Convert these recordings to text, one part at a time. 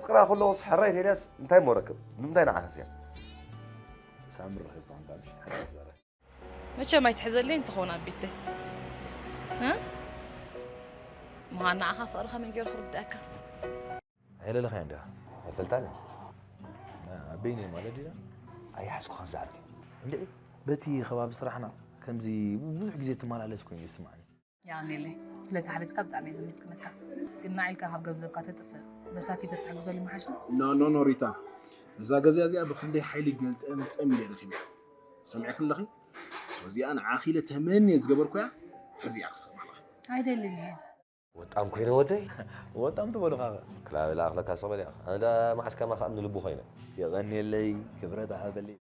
ክራ ከለኹስ ሕራይ ቴልያስ እንታይ እሞ ረክብ? ንምንታይ ንዓኸስ እያ? ሳሚ ረኺብካ እንዳ ምሽ ሕራይ ዘረ። መቸም ኣይትሕዘለይ እንትኾን ኣቢተይ። እ? ምዃን ንዓኻ ፍቕሪ ከመይ ገይሩ ክርድኣካ? ኣይለለኻዮ እንዲኻ? ኣይፈልጣን እየ። ና፣ ኣበይኒ ማለት ድያ? ኣይሓዝኩኻን ዝዓርከ። እንድዒ፣ በቲ ከባቢ ስራሕና ከምዚ ብዙሕ ግዜ ትመላለስ ኮይኑ ይስማዓኒ። የቐንየለይ። ስለቲ ሓልዮትካ ብጣዕሚ እየ ዘመስግነካ። ግን ንዓ ኢልካ ካብ ገንዘብካ ተጥፍእ። መሳኪን ተትሕግዘሉ ምሓሸ። ኖ፣ ኖ፣ ኖ፣ ሪታ። እዛ ገዛ እዚኣ ብክንደይ ሓይሊ ገልጠምጠም ኢለ ረኺበያ። ሰሚዕክኒ ኣለኺ? So እዚኣ ንዓኺ ኢለ ተመንየ ዝገበርኩያ፣ ተዚኣ ክስማዕለኺ። ኣይደልን እየ። ወጣም ኮይነ ወደይ? ወጣም ትበሉኻ? ክላበላ ኣኽለካ ሰቕ በል ኢኻ። ኣነ ዳ መዓስ ከማኻ እምኒ ልቡ ኮይነ። የቐንየለይ፣ ክብረት ይሃበለይ።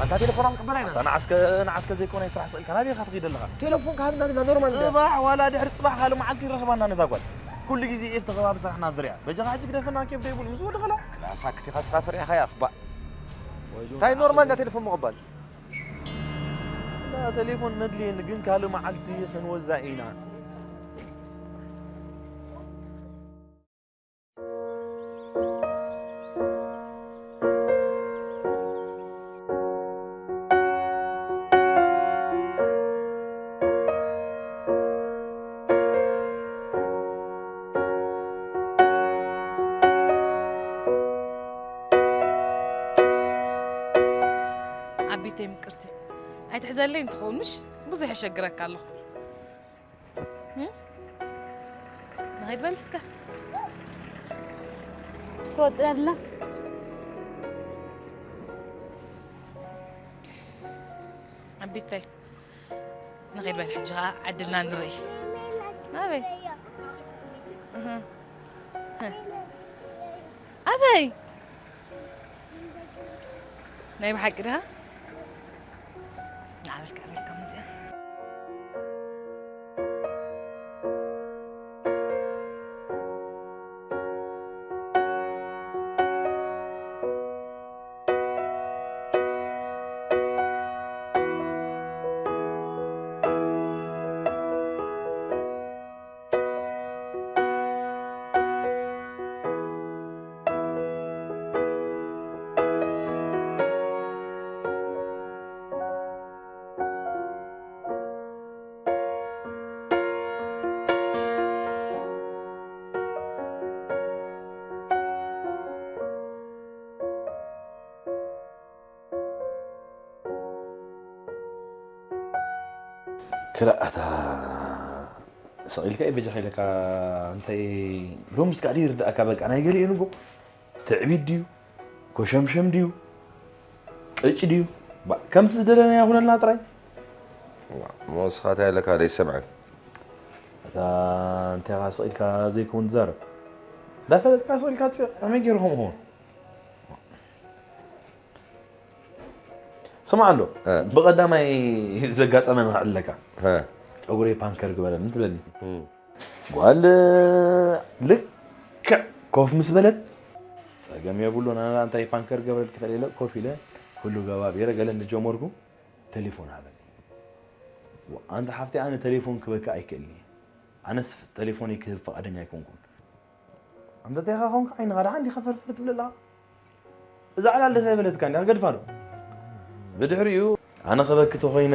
ኣንታ ቴሌፎን ኣምቅበል ኣይና። ኣታ ንዓስከ፣ ንዓስከ ዘይኮነ ስራሕ ስቕ ኢልካ ናበይ ኢኻ ትኸይድ ኣለኻ? ቴሌፎን ካብ ናብና ኖርማል እንድያ። ጽባሕ ዋላ ድሕሪ ጽባሕ ካልእ መዓልቲ ይረኽባና ነዛ ጓል። ኩሉ ግዜ እየ ኣብቲ ከባቢ ስራሕና ዝሪኣ። በጃኻ ሕጂ ግደፈና ኬፍ ደይብሉ ምስ ወዲ ኸላ። ክላሳክት ኢኻ ንስኻ ፈሪሕኻያ እኽባእ። እንታይ ኖርማል እንዳ ቴሌፎን ምቕባል? እንዳ ቴሌፎን መድልየኒ ግን ካልእ መዓልቲ ክንወዛ ኢና። ዓቢተይ ምቅርቲ፣ ኣይትሕዘለይ እንትኸውን ምሽ ብዙሕ የሸግረካ ኣለኹ። እም? ንኸይድ በል እስከ። ትወፅእ ኣላ። ዓቢተይ፣ ንኸይድ በል ሕጂ ኸዓ ዕድልና ንርኢ። ኣበይ? እህ። ኣበይ? ናይ ብሓቂ ድኻ? ንዓበልካ፣ ዓበልካ መፅያ። ክላእ ኣታ ሰቒልካ እዩ በጃኻ ኢለካ። እንታይ ሎምስ ካዓ ይርዳእካ። በቃ ናይ ገሊኡ ንጎ ትዕቢት ድዩ፣ ኮሸምሸም ድዩ፣ ቅጭ ድዩ? ባ- ከምቲ ዝደለናዮ ኩነልና ጥራይ። ዋ፣ እሞ ንስኻ እንታይ ኣለካ ደይሰምዐን? እታ እንታይ ኢኻ ስቕ ኢልካ ዘይከውን ትዛረብ? እንዳፈለጥካ ስቕ ኢልካ ትፅቕ፣ ከመይ ገይሩ ከምኡ ኸውን? ስማዕ እንዶ፣ እ። ብቐዳማይ ዘጋጠመ ንኸዕልለካ። እ። ጨጉረይ ፓንከር ግበረኒ ትብለኒ። እም። ጓል ልክዕ ኮፍ ምስ በለት፣ ጸገም የብሉን፣ ኣነ እንታይ ፓንከር ገብረልኪ ክእል ኢለ ኮፍ ኢለ፣ ኩሉ ገባቢረ ገለ እንጀመርኩ፣ ቴሌፎን ሃበኒ። ዋ፣ ኣንታ ሓፍተይ፣ ኣነ ቴሌፎን ክበካ ኣይክእልን እየ። ኣነስ ቴሌፎነይ ክህብ ፍቓደኛ ኣይኮንኩን። ኣንታ እንታይ ኢኻ ኾንካ ዓይንኻ ደሓን ዲኻ ፈርፈር ትብል ኣለኻ? እዛ ዕላል ደስ ኣይበለትካን ዲኻ? ገድፋ ዶ? ብድሕሪኡ ኣነ ክበኪ ተኾይነ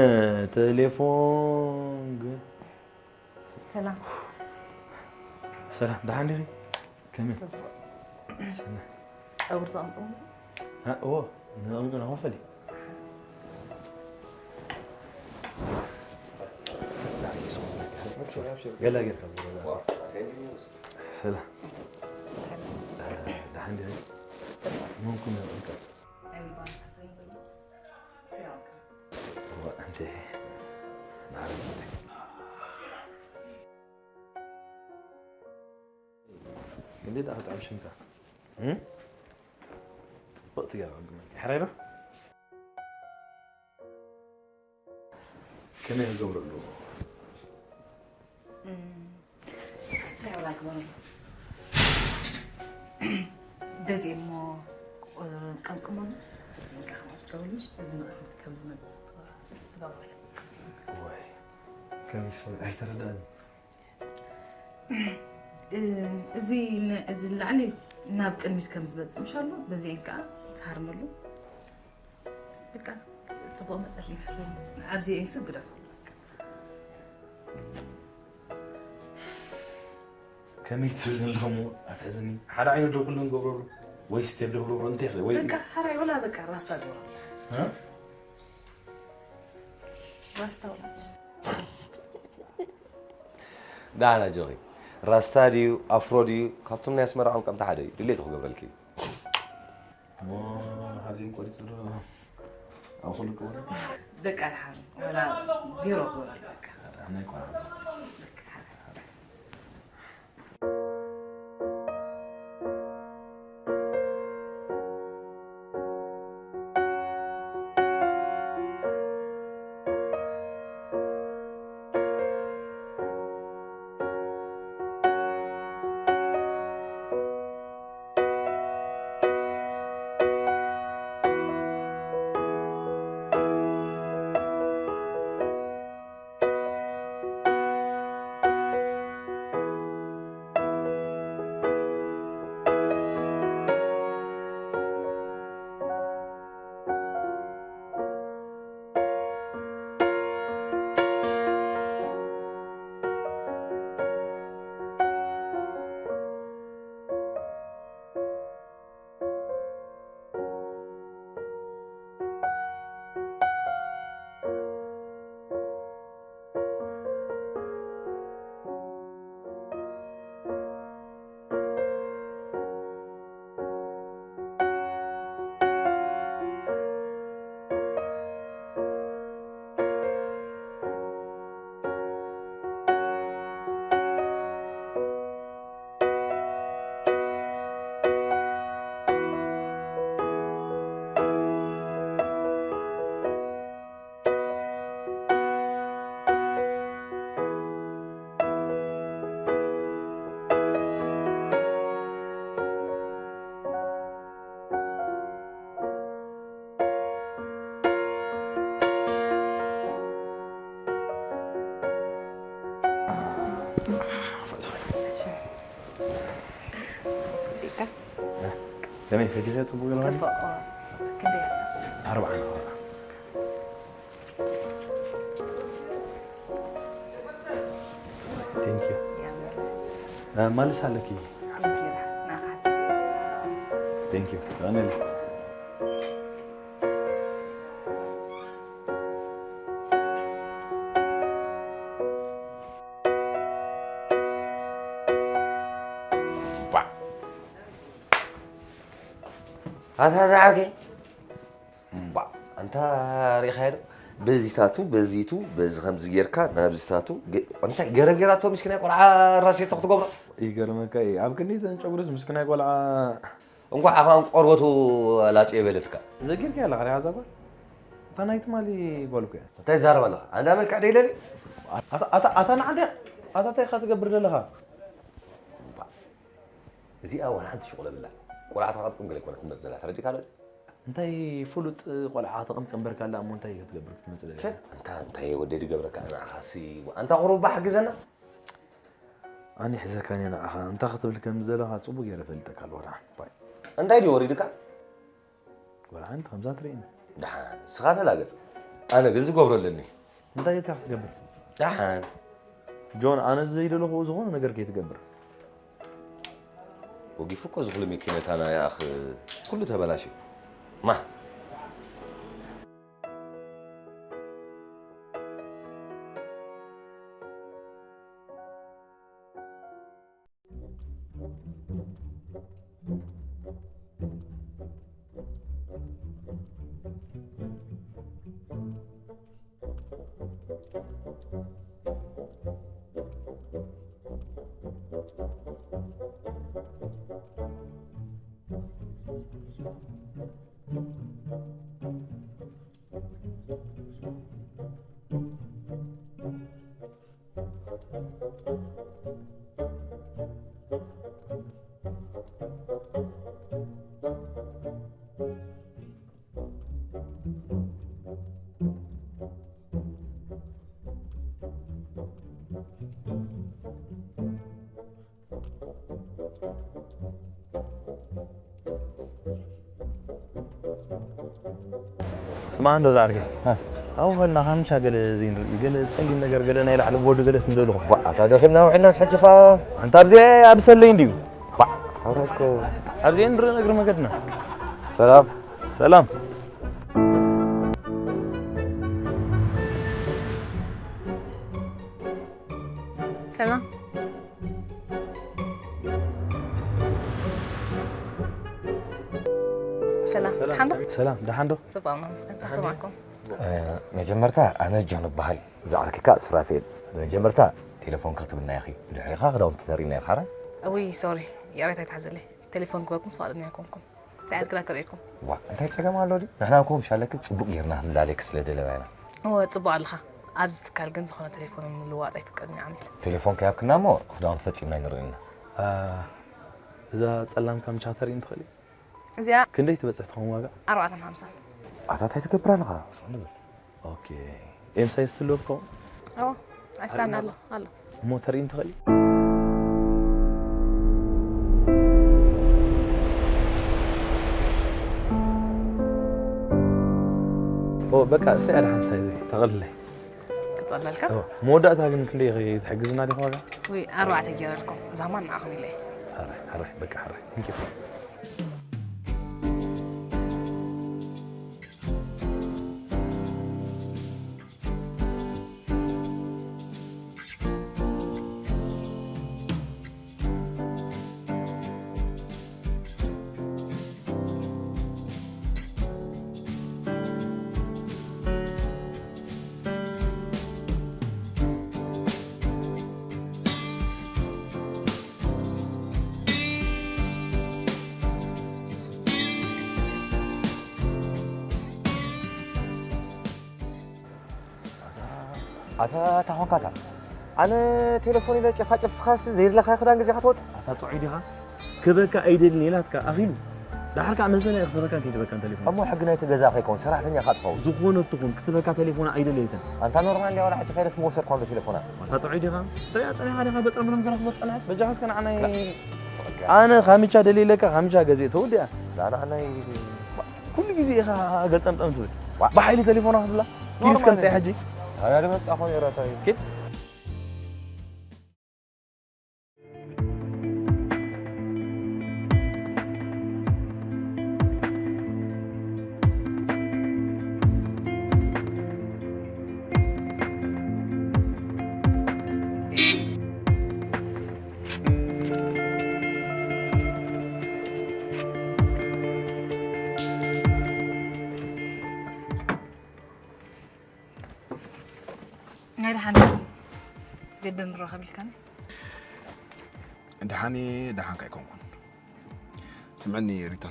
ቴሌፎን ግ-፣ ሰላም። ሰላም፣ ደሓን ዲኺ? ከመይ? ጽቡቕ። ሰላም። ጸጉሪ ተቐምቅሙ? እ፣ እዎ፣ ንቐምቅም ኢና፣ ኮፍ በሊ። ገለ ጌርካ፣ ገለ። ሰላም። ደሓን ዲኺ? መን ኩን ይቕልቀል? እዋ፣ እንዴ። እንዴ፣ ደኣ ክትዕብሽንካ? እም? ጽብቕቲ ገይራ ቅድመ። ሕራይ ዶ? ከመይ ክገብረሉ? እም፣ ተስፋ ይብላ ግበረሉ። በዚ እሞ፣ እ፣ ቀምቅመሉ። እዚ ንቃ ከም ትገብርሉሽ፣ እዚ ንቕድሚት ከም ዝመጽእ ትገብረሉ። ወይ፣ ከመይ ክስምዕ ኣይተረድኣኒ። እ፣ እዚ ን-፣ እዚ ንላዕሊ ናብ ቅድሚት ከም ዝመጽእ ምሻሎ፣ በዚኤን ከኣ ትሃርመሉ። በቃ፣ ጽቡቕ መጸል ይመስለኒ። ኣብዚኤን ስብ ግደፍ። ከመይ ትብል ኣለኹም? ኣትሕዝኒ። ሓደ ዓይነት ዶ ኩሉ ንገብረሉ? ወይ ስቴፕ ዶ ክገብሮ? እንታይ ይኽእል? ወይ በቃ፣ ሓራይ ወላ በቃ፣ ራስታ ዶ? እ? ራስታ ወላ። ደሓን ኣጆኺ። ራስታ ድዩ፣ ኣፍሮ ድዩ፣ ካብቶም ናይ ኣስመራ ቀምቀምቲ ሓደ እዩ። ድሌቱ ክገብረልኪ እዩ። እሞ፣ ካብዚኦም ቆሪጹ ዶ ኣብ ኩሉ ክገብሮ? በቃ፣ ደሓን። ወላ ዜሮ ክገብረሉ፣ በቃ። ኣነ እኮ በቃ፣ ደሓን። ከመይ ፈጊሰ ጽቡቕ ገለ ማለት? ጽቡቕ። ክንደይ ይሓስብ? ኣርብዓ ነው። Thank you። ያምር። እ፣ ማለት ኣለኪ። Thank you። ናኻስ። Thank you። ቀንል። ኣታ ዝዓርከይ፣ እምባእ፣ ኣንታ ርኢኻዮ ዶ? በዚታቱ፣ በዚቱ፣ በዚ ከምዚ ጌርካ፣ ናብዚታቱ፣ ገ-፣ እንታይ ገረብ ጌራቶ ምስኪናይ ቆልዓ ራሴቶ ክትገብሮ? ይገርመካ እዩ። ኣብ ክንዲ እተን ጨጉርስ ምስኪናይ ቆልዓ እንኳዕ ኣኻን ቆርበቱ ላጽዮ በለትካ። ዘጊርካ ኣለኻ ሪኣ እዛ ጓል? እታ ናይ ትማሊ ጓል እኮ እያ። እንታይ ትዛረብ ኣለኻ? ኣንዳ መልክዕ ዶ ይለሊ? ኣታ፣ ኣታ፣ ኣታ ንዓ እንታይ፣ ኣታ እንታይ ኢኻ ትገብር ዘለኻ? እምባእ፣ እዚኣ ዋላ ሓንቲ ሽቑለ ብላ። ቆልዓ ተቐምቅም ገለ ኣይኮነት ትመጽእ ዘላ፣ ተረዲእካ ዶ? እንታይ ፍሉጥ ቆልዓ ተቐምቅም በርካ ኣላ እሞ እንታይ ክትገብር ክትመጽእ ደሊኻ? ቸት፣ እንታ፣ እንታይ ወደይ ድገብረካ ንዓኻሲ? ኣንታ ቁሩብ ሓግዘና። ኣነ ይሕዘካን እየ ንዓኻ። እንታይ ክትብል ከም ዘለኻ ጽቡቕ ገይረ እፈልጠካ ኣለኹ ደሓን። ባይ። እንታይ ድዩ ወሪድካ? ወላ ሓንቲ ከምዛ ትርእየኒ። ደሓን፣ ንስኻ ተላገጽ። ኣነ ግን ዝገብሮ ኣለኒ። እንታይ ኢኻ ክትገብር? ደሓን። ጆን፣ ኣነ ዘይደለኹ ዝኾነ ነገር ከይትገብር። ወጊፉ እኮ ዝኹሉ መኪነታና ይኣኽ፣ ኩሉ ተበላሽዩ። ማ? ስማዕ እንዶ ዝዓርከይ። እ። ኣብኡ ኸድና ካምቻ ገለ እዚ ንርኢ፣ ገለ ጸሊም ነገር፣ ገለ ናይ ላዕሊ ቦዲ ገለ ትንደልኹ። ዋ፣ ኣታ ደኺምና ውዒልናስ ሕጂ ኸኣ። ኣንታ ኣብዚኣ ኣብሰለይ እንድዩ። ዋ፣ ኣታ እስከ ኣብዚኣ ንርኢ እግሪ መገድና። ሰላም። ሰላም። ሰላም። ሰላም። ሰላም። ደሓን ዶ? ሰላም፣ ደሓን ዶ? ጽቡቕ፣ ኣመስግን። ደሓን። ተሰማዕኩም? እ፣ መጀመርታ ኣነ ጆን እበሃል። ዝዓርክካ ሱራፌል። መጀመርታ ቴሌፎን ክትብልና ኢኺ። ብድሕሪኻ ክዳውንቲ ተሪእና ኢኻ፣ ሓራይ? እውይ፣ ሶሪ። ይቕሬታ ይትሓዘለይ። ቴሌፎን ክበኩም ፍቓደኛ ኣይኮንኩን። እንታይ ኣትክላ ከርእየኩም? ዋ፣ እንታይ ጸገም ኣሎ ድዩ? ንሕና እኮ ምሻለኪ ጽቡቕ ጌርና ክንላለየኪ ስለ ደለና ኢና። እወ፣ ጽቡቕ ኣለኻ። ኣብዚ ትካል ግን ዝኾነ ቴሌፎን ምልዋጥ ኣይፍቀድን እዩ ዓሚል። ቴሌፎን ከይሃብክና እሞ ክዳውንቲ ፈጺምና ኣይንርእን ኢና። ኣ፣ እዛ ጸላም ካምቻ ተርእይኒ ትኽእሊ? እዚኣ ክንደይ ትበጽሕ ትኸውን ዋጋ? ኣርባዕተን ሓምሳን። ኣታ እንታይ ትገብር ኣለኻ? ስቕ ንበል። ኦኬ። ኤም ሳይዝ ትህልወኪ ትኸውን? እወ፣ ኣይሳን ኣሎ፣ ኣሎ። እሞ ተርእይኒ ትኽእሊ? ኦ፣ በቃ፣ እሰይ፣ ኣድሓን ሳይዘይ፣ ተቐልለይ። ክጸለልካ? እወ። መወዳእታ ግን ክንደይ ኢኺ ትሕግዝና ዲኺ ዋጋ? ውይ፣ ኣርባዕተ ገይረልኩም። እዛ ማን ንዓኹም ኢለ እየ። ሕራይ፣ ሕራይ፣ በቃ፣ ሕራይ። Thank you። ኣታ፣ ኣታ፣ እንታይ ኾንካ ኣታ? ኣነ ቴሌፎን ኢለ ጨፋጨፍ፣ ስኻስ ዘይድለኻዮ ክዳን ገዚእኻ ትወጽእ? ኣታ ጥዑይ ዲኻ? ክበካ ኣይደልን ኢላትካ ኣኺሉ። ደሓር ከኣ መሰለ እየ ክትበካን ከይትበካን ቴሌፎን። እሞ ሕጊ ናይቲ ገዛ ከይከውን ሰራሕተኛ ኢኻ ትኸውን። ዝኾነ ትኹን ክትበካ ቴሌፎን ኣይደለየትን። ኣንታ ኖርማል እንድያ፣ ዋላ ሕጂ ከይደስ ምወሰድኳ እንዶ ቴሌፎና። ኣታ ጥዑይ ዲኻ? ሪኣ ጸኒሓ ዲኻ? በጥረ ምንም ገረኽቦ ጸንሐት። በጃኻስ ከነዓናይ። ኣነ ካምቻ ደልየ ኢለካ ካምቻ ገዚኤ ተወዲኣ። ዛና ናይ ኩሉ ግዜ ኢኻ ገልጠምጠም ትብል። ዋ። ብሓይሊ ቴሌፎና ክትብላ? ኪድ ኖርማል እስከ ምጻይ እዩ። ሕጂ። ኣነ ድመጽእ እኮ ነይረ፣ እንታይ እዩ? ኪድ። ግድን ንራኸብ ኢልካኒ። ደሓን ደሓንካ ኣይኮንኩን። ስምዕኒ ሪታ፣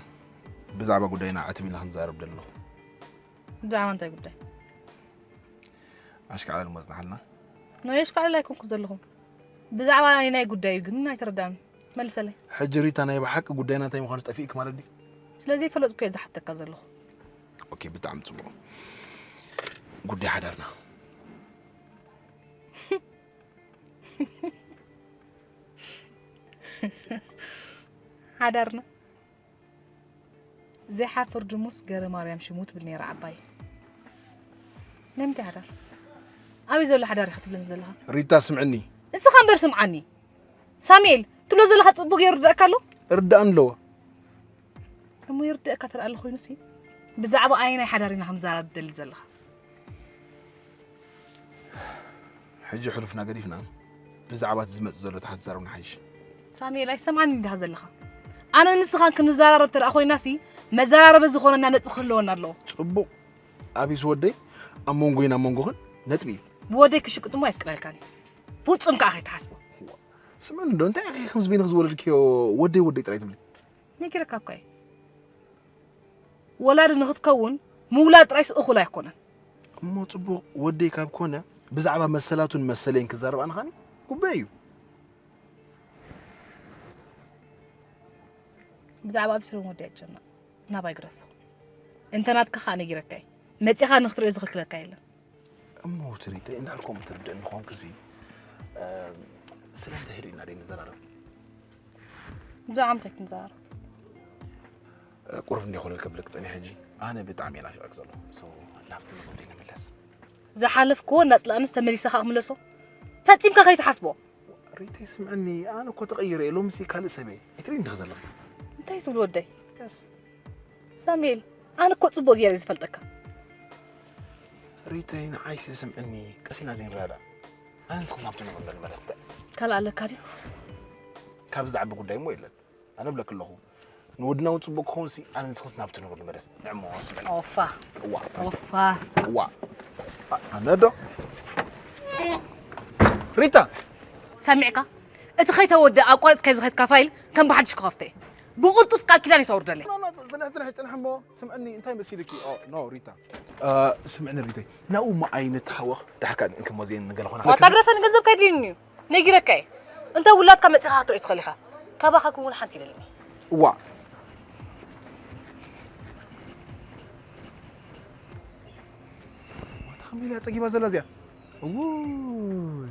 ብዛዕባ ጉዳይና ዕትብ ኢልና ክንዛረብ ደለኹ። ብዛዕባ እንታይ ጉዳይ? ኣሽካዕላል መጽናሕልና። ናይ ኣሽካዕላል ኣይኮንኩ ዘለኹ። ብዛዕባ ናይ ጉዳዩ ግን ኣይተረዳን። መልሰለይ። ሕጂ ሪታ፣ ናይ ብሓቂ ጉዳይና እንታይ ምዃኑ ጠፊእክ ማለት ድዩ? ስለዚ ፈለጥኩ እየ ዝሓተካ ዘለኹ። ኦኬ፣ ብጣዕሚ ጽቡቕ። ጉዳይ ሓዳርና። ሓዳርና ዘይሓፍር ድሙስ ገረ ማርያም ሽሙ ትብል ነይራ ዓባይ። ናይ ምንታይ ሓዳር? ኣበይ ዘሎ ሓዳር ኢኻ ትብለኒ ዘለኻ? ሪታ፣ ስምዕኒ። ንስኻ እምበር ስምዓኒ። ሳሙኤል፣ ትብሎ ዘለኻ ጽቡቕ ገይሩ ይርድኣካ ኣሎ? እርዳእኒ ኣለዎ። እሞ ይርድኣካ ተደኣ ኣሎ ኮይኑሲ፣ ብዛዕባ ኣየናይ ሓዳር ኢና ክንዛረብ ትደሊ ዘለኻ? ሕጂ ሕሉፍና ገዲፍና ብዛዕባ እቲ ዝመጽእ ዘሎ ተሓዛረብና ሓይሽ። ሳሙኤል፣ ኣይሰምዓንን ዲኻ ዘለኻ? ኣነ ንስኻን ክንዘራረብ ተደኣ ኮይናሲ፣ መዘራረቢ ዝኾነና ነጥቢ ክህልወና ኣለዎ። ጽቡቕ። ኣብይስ ወደይ ኣብ መንጎይን ኣብ መንጎኽን ነጥቢ እዩ። ብወደይ ክሽቅጥ እሞ ኣይፍቅደልካን እዩ። ፍጹም ከኣ ከይትሓስቦ። ስምዕኒ እንዶ፣ እንታይ ኢኺ ከምዚ በይንኺ ዝወለድክዮ ወደይ ወደይ ጥራይ ትብሊ? ነጊረካ እኳ እየ። ወላዲ ንኽትከውን ምውላድ ጥራይስ እኹል ኣይኮነን። እሞ ጽቡቕ፣ ወደይ ካብ ኮነ ብዛዕባ መሰላቱን መሰለይን ክዛረብ ኣነ ኸኣኒ ግቡእ እዩ። ብዛዕባ ኣብሰሎም ወደይ ኣይትጨነቕ፣ ናባይ ግደፎ። እንተ ናትካ ኸኣ ነጊረካ እየ። መጺኻ ንኽትርእዮ ዝኽልክለካ የለን። እሞ ትሪተይ እንድሕር ከምኡ ትርድእኒ ኾንክሲ፣ እ፣ ስለምንታይ ህድእ ኢልና ደይንዘራረብ? ብዛዕባ ምንታይ ክንዘራረብ? ቁሩብ እንዲኾነ ከብለክ ጸኒሐ ሕጂ። ኣነ ብጣዕሚ እየ ናፊቐክ ዘለኹ። ሶ፣ ናብቲ መዝሙር ደይንምለስ። ዝሓለፍክዎ እናጽላእንስ ተመሊሰ ከኣ ክምለሶ? ፈጺምካ ከይትሓስቦ። ሪተይ ስምዕኒ፣ ኣነ እኮ ተቐይረ እየ፣ ሎምሲ ካልእ ሰብ እየ። ኣይትርእይን ዲኺ ዘለኺ? እንታይ ትብል ወደይ? ቀስ። ሳሙኤል፣ ኣነ እኮ ጽቡቕ ገይረ እየ ዝፈልጠካ። ሪተይ፣ ንዓይሲ ስምዕኒ፣ ቀስ ኢልና ዘይንረዳዳእ። ኣነ ንስኺ ናብቲ ንቕንዶ ንመለስ እንታይ? ካልእ ኣለካ ድዩ? ካብዚ ዝዓቢ ጉዳይ እሞ የለን። ኣነ እብለኪ ኣለኹ። ንወድና እውን ጽቡቕ ክኸውን ሲ፣ ኣነ ንስኽስ ናብቲ ንቕንዶ ንመለስ። ንዕሞ ስምዕኒ። ኦፋ። እዋ። ኦፋ። እዋ። ኣነ ዶ? ሪታ! ሰሚዕካ? እቲ ከይተወደ ኣቋሪጽካዮ ዝኸድካ ፋይል ከም ብሓድሽ ክኸፍቶ እየ። ብቕልጡፍ ቃል ኪዳን እዩ ተውርደለይ። ኖ፣ ኖ፣ ጽንሕ፣ ጽንሕ፣ ጽንሕ እሞ ስምዕኒ፣ እንታይ መሲልኪ? ኦ፣ ኖ፣ ሪታ። እ፣ ስምዕኒ ሪተይ፣ ናብኡ እሞ ኣይንተሃወኽ፣ ዳሕካ እንክሞ ዜን ንገለ ኾና። ዋታ ግረፈኒ፣ ገንዘብካ የድልየኒ እዩ። ነጊረካ እየ። እንተ ውላድካ መጺኻ ክትርእዮ ትኽእል ኢኻ። ካባኻ ክውን ሓንቲ ይደልኒ። እዋ። ዋታ ከመይ ኢላ ጸጊባ ዘላ እዚኣ? እውይ።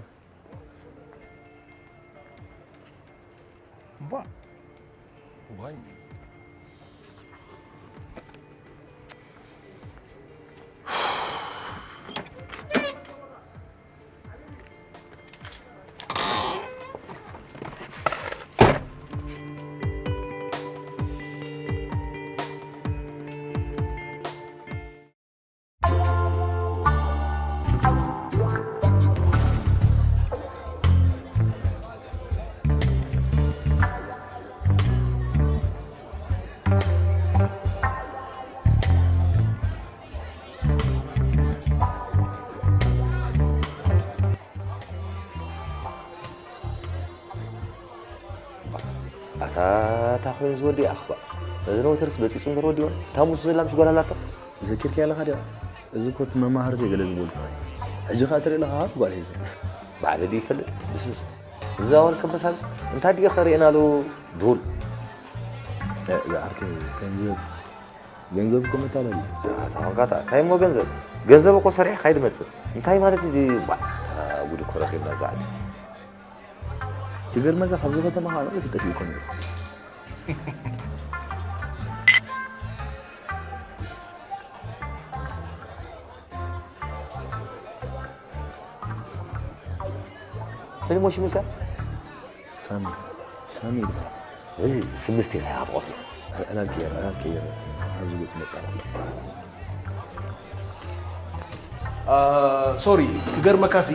እምቧ። ዋይ። ኣታ፣ ኣታ ኮይኑ ዝወዲ ኣኽባ። ነዚ ነውተርስ በጺጹ እምበር ወዲዎ። እታ ሙሱ ዘላ ምሽ ጓል ኣላቶ። ዘኪርካያ ኣለኻ ድያ? እዚ እኮ እቲ መማህርተይ ገለ ዝበልኩ። ሕጂ ኸኣ ትርኢ ኣለኻ፣ ጓል ሒዘ። ባዕሉ ድዩ ይፈልጥ? ብስብስ። እዛ ወልከ በሳብስ፣ እንታይ ድዩ ኸርእየና ኣለዉ? ዱል። እ፣ እዛ ዓርከይ ገንዘብ፣ ገንዘብ እኮ መታለል እዩ። ኣታ ኾንካ፣ ኣታ፣ እንታይ እሞ ገንዘብ? ገንዘብ እኮ ሰሪሕካ እዩ ዝመጽእ። እንታይ ማለት እዩ እዚ? ባ፣ ኣታ፣ ጉድ እኮ ረኺብና እዛ ዓዲ። ክገርመካ፣ ካብዚ ከተማ ከዓ ነቒሑ ጠፊኡ እኮ ነይሩ። መን እሞ ሽሙ ኢልካ? ሳሚ፣ ሳሚ ይበሃል። እዚ ስምስቲ ናይ ኣፍቆት እዩ። ዕላል ቅየር፣ ዕላል ቅየር። ኣብዚ ጉድ መጻ። አ፣ ሶሪ፣ ክገርመካሲ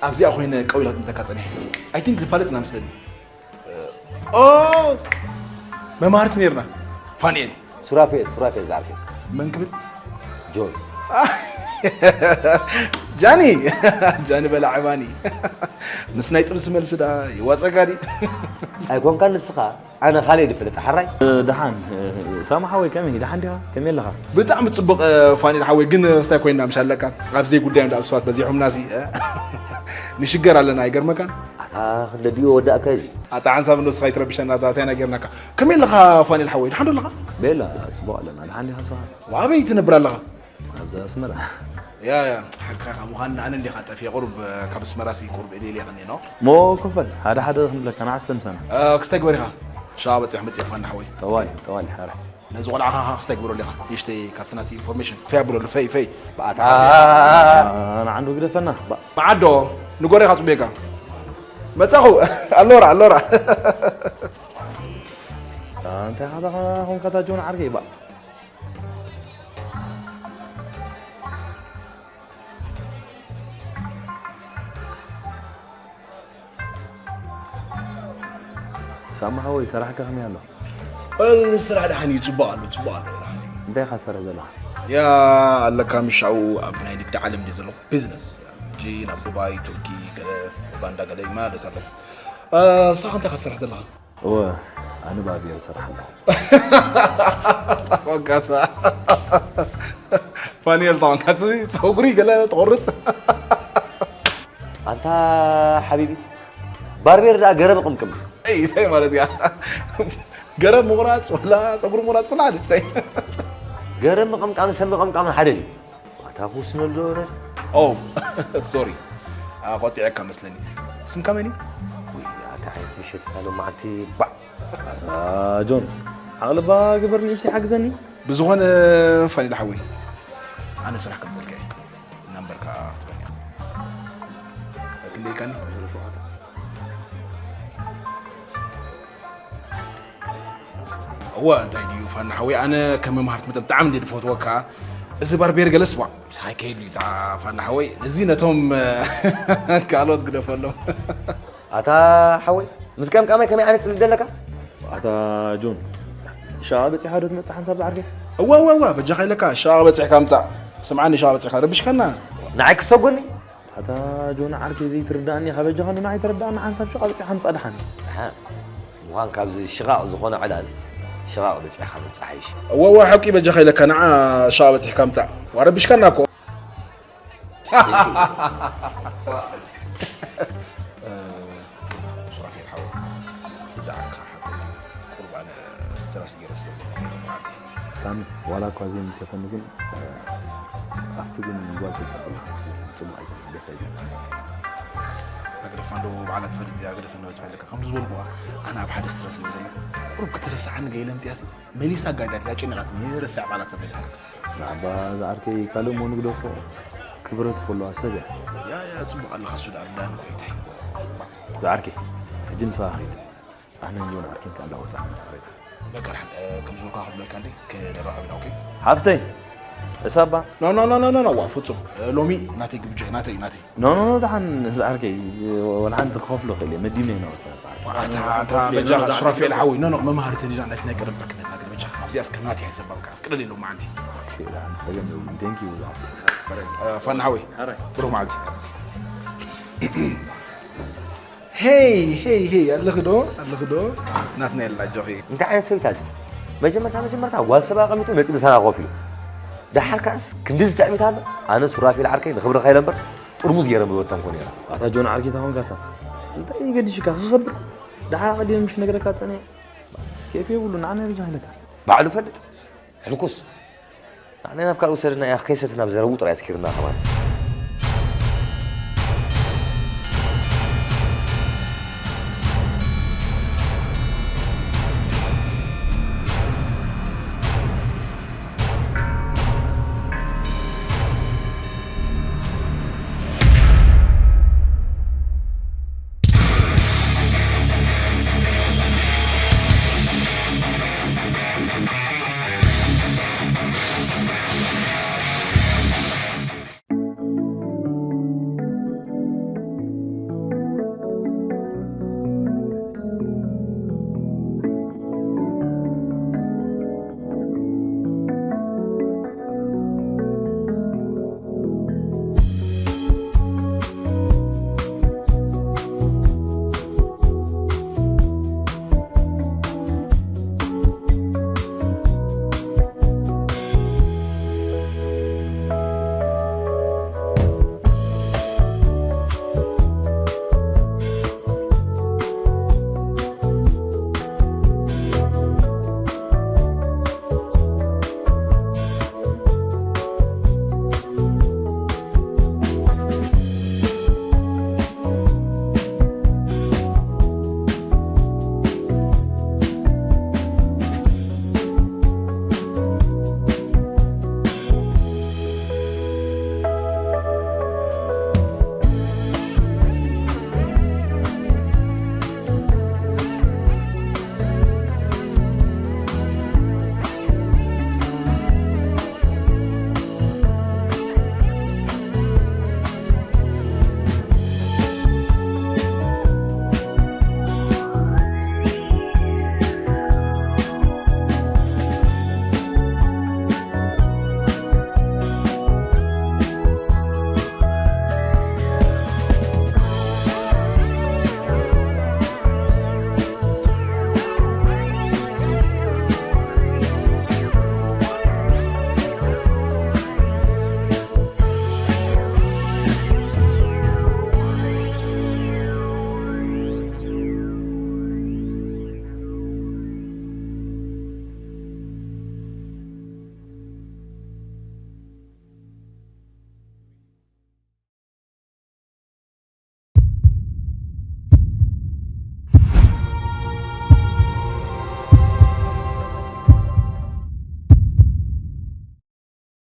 ኣብዚኣ ኮይነ ቀው ኢላ ትምተካ ጸኒሐ። I think ንፋለጥ ኢና መስለኒ። ኦ፣ መማህርቲ ነርና። ፋንኤል። ሱራፌል፣ ሱራፌል ዝዓርከይ። መን ክብል? ጆን። ጃኒ ጃኒ በላዕ ባኒ ምስ ናይ ጥብሲ መልሲ ደኣ ይዋፀጋ ድዩ? ኣይኮንካ ንስኻ ኣነ ካልእ ድፍልጥ ሓራይ ደሓን ሳማ ሓወይ ከመይ ደሓን ዲኻ ከመይ ኣለኻ? ብጣዕሚ ፅቡቕ ፋኒል ሓወይ፣ ግን ክስታይ ኮይና ምሽ ኣለካ ኣብ ዘይ ጉዳይ እንዳ ሰባት በዚሖምና ሲ ንሽገር ኣለና ኣይገርመካን? ኣታ ክንደዲኡ ወዳእካ እዚ ኣታ ሓንሳብ ንስኻ ይትረብሸና እንታይ ነገር ናካ? ከመይ ኣለኻ ፋኒል ሓወይ፣ ደሓን ዶ ኣለኻ? ቤላ ጽቡቕ ኣለና ደሓን ዲኻ ንስኻ? ኣበይ ትነብር ኣለኻ? ኣብዚ ኣስመራ ያ ያ ሓቅኻ ካብ ምዃን ኣነ እንዲኻ ጠፊየ ቁሩብ ካብ ኣስመራ ሲ ቁሩብ እልየ እልየ ቀኒየ ነው ሞ ኮፈል ሓደ ሓደ ክንብለካ ንዓስ ተምሰና ክስታይ ግበር ኢኻ? ሻ በፂሕ መፂእ ፋኒ ሓወይ ጠዋሊ ጠዋሊ ሓረ ነዚ ቆልዓ ኻኻ ክስታይ ግበረሉ ኢኻ? ይሽተይ ካብቲ ናቲ ኢንፎርሜሽን ፈይ ኣብለሉ ፈይ ፈይ ብኣታ ንዓንዱ ግደፈና መዓዶ ንጎሬኻ ፅቡየካ መፃኹ ኣሎራ ኣሎራ እንታይ ካታ ኾንካታ ጆን ዓርከይ ባ ሳማ ሓወይ ሰራሕካ ከመይ ኣሎ? ወል ስራሕ ደሓን እዩ፣ ፅቡቅ ኣሎ፣ ፅቡቅ ኣሎ፣ ደሓን እዩ። እንታይ ኢኻ ትሰርሕ ዘለኻ? ያ ኣለካ ምሻው ኣብ ናይ ንግዲ ዓለም ድየ ዘለኹ፣ ቢዝነስ ሕጂ ናብ ዱባይ፣ ቱርኪ፣ ገለ ኡጋንዳ ገለ ይመላለስ ኣለኹ። እ፣ ንስኻ እንታይ ኢኻ ትሰርሕ ዘለኻ? እወ ኣነ ብኣቢየር እሰርሕ ኣለኹ። ወጋታ ፋኒኤል ታንካ እቲ ፀጉሪ ገለ ትቆርፅ ኣንታ ሓቢቢ ባርቤር ደኣ ገረብ ቅምቅም እንታይ ማለት እያ? ገረብ ምቑራፅ ወላ ፀጉሪ ምቑራፅ ኩሉ ሓደ እንታይ? ገረብ ምቕምቃም ሰብ ምቕምቃም ሓደ እዩ ኣታ ክውስነሉ ዶ ነዚ ኦ ሶሪ ቆጢዐካ መስለኒ። ስምካ መን እዩ? ኣታ ዓይነት ምሸት እታ ሎማዓንቲ ባዕ ጆን ዓቕልባ ግበር ንእሽተይ ሓግዘኒ። ብዝኾነ ፋኒል ሓወይ ኣነ ስራሕ ከምፀልካ እየ። ናምበር ከዓ ክትበኒ ክንደይ ኢልካኒ? እወ እንታይ ድዩ ፋኒ ሓወይ ኣነ ከም መምሃርቲ መጠን ብጣዕሚ እንደ ዝፈትወካ እዚ ባርቤር ገለስ ዋ ምሳኻ ይከይድ እዩ ፋኒ ሓወይ እዚ ነቶም ካልኦት ግደፈሎም። ኣታ ሓወይ ምስ ቀምቃማይ ከመይ ዓይነት ፅልኢ ደለካ? ኣታ ጆን ሻ በፂሓ ዶ ትመፅእ ሓንሳብ ዝዓርከይ? እወ እወ እወ በጃኻ ኢለካ ሻ በፂሕካ ምፃእ። ስምዓኒ ሻ በፂሕካ ረቢሽካና። ንዓይ ክሰጎኒ ኣታ ጆን ዓርከይ ዘይትርዳእኒ ኢኻ በጃኻ ንዓይ ተረዳእኒ ሓንሳብ ሽቓ በፂኻ ምፃእ ደሓን። ደሓን ምዃን ካብዚ ሽቓቕ ዝኾነ ዕላል ሽቓቕ በፂኻ ምብፃሕ ይሽ እወ እወ ሓቂ በጃኻ ኢለካ ንዓ ሻ በፂሕካ ምፃእ። ዋረቢሽካና እኮ። ሱራፌል ሓወይ ብዛዕባኻ ሓቁ ቁርብ ኣነ ስትረስ ገይረ ስለ ዘለኹ ማለት እዩ። ሳሚ ዋላ እኳ ዘይምልከተኒ ግን ኣብቲ ግን ጓል ተፀበልካ ፅቡቅ ኣይኮነን ደስ ኣይብል። እታ ግደፋ እንዶ ባዕላ ትፈልጥ እዚኣ ግደፈ እናበልካ ኣለካ ከምዚ ዝበልኩዋ ኣነ ኣብ ሓደ ስትረስ እየ ዘለኹ ቁሩብ ከተረስዓኒ ገይለ ምፅያሲ መሊሳ ጋዳት እያ ጨኒቓትኒ ረስዕ ባዕላ ትፈልጥ ኣለካ። ንዓባ ዝዓርከይ ካልእ እሞ ንግደፎ ክብረት ከለዋ ሰብ እያ። ያ ያ ጽቡቕ ኣለኻ እሱ ደኣ ርዳን እኮ እንታይ ዝዓርከይ ሕጂ ንስኻ ኺድ ኣነ እንጆ ንዓርከይ ከኣ እንዳወጻእና ንቕሬታ በቃ ደሓን ከም ዝበልኩ ክብለካ እንዴ ክነራኸብ ኢና ኦኬ ሓፍተይ እሳባ ኖ ኖ ኖ ኖ ኖ ዋ ፍጹም ሎሚ ናተይ ግብጅ ናተይ ናተይ ኖ ኖ ኖ ደሓን ዝዓርከይ ወላ ሓንቲ ክኸፍሎ ክእል እየ መዲብኒ ኢና ወጻ ኣታ ኣታ በጃኻ ሱራፌል ሓወይ ኖ ኖ መምሃርትን ኢና ናይትና ቀደም ዕርክነትና ግን በጃኻ ካብዚኣ እስከ ናተይ ኣይሰባ በቃ ኣፍቅደለይ ሎማዓንቲ ጸገም የብሉን ቴንክ ዩ ፋና ሓወይ ብሩኽ መዓልቲ ሄይ ሄይ ሄይ ኣለኺ ዶ ኣለኺ ዶ ናትና የላ ኣጆኺ እንታይ ዓይነት ሰብ እዩ ታዚ መጀመርታ መጀመርታ ጓል ሰብ ኣቐሚጡ ነፂ ምሳና ኮፍ ኢሉ ደሓር ከኣስ ክንድዚ ትዕቢት ኣሎ ኣነ ሱራፌል ዓርከይ ንኽብርኻ ኢለ እምበር ጥርሙዝ ገይረ ምበተንኩ ነይረ ኣታ ጆን ዓርከይ ታኾንካታ እንታይ ገዲሽካ ክኸብር ደሓር ኣቐዲመ ምሽ ነግረካ ፀኒሐ ኬፍ የብሉ ንዓና የበጃ ኢለካ ባዕሉ ፈልጥ ሕልኩስ ንዓና ናብ ካልእ ውሰድና እያ ከይሰትና ብዘረቡ ጥራይ ኣስኪርና ከማን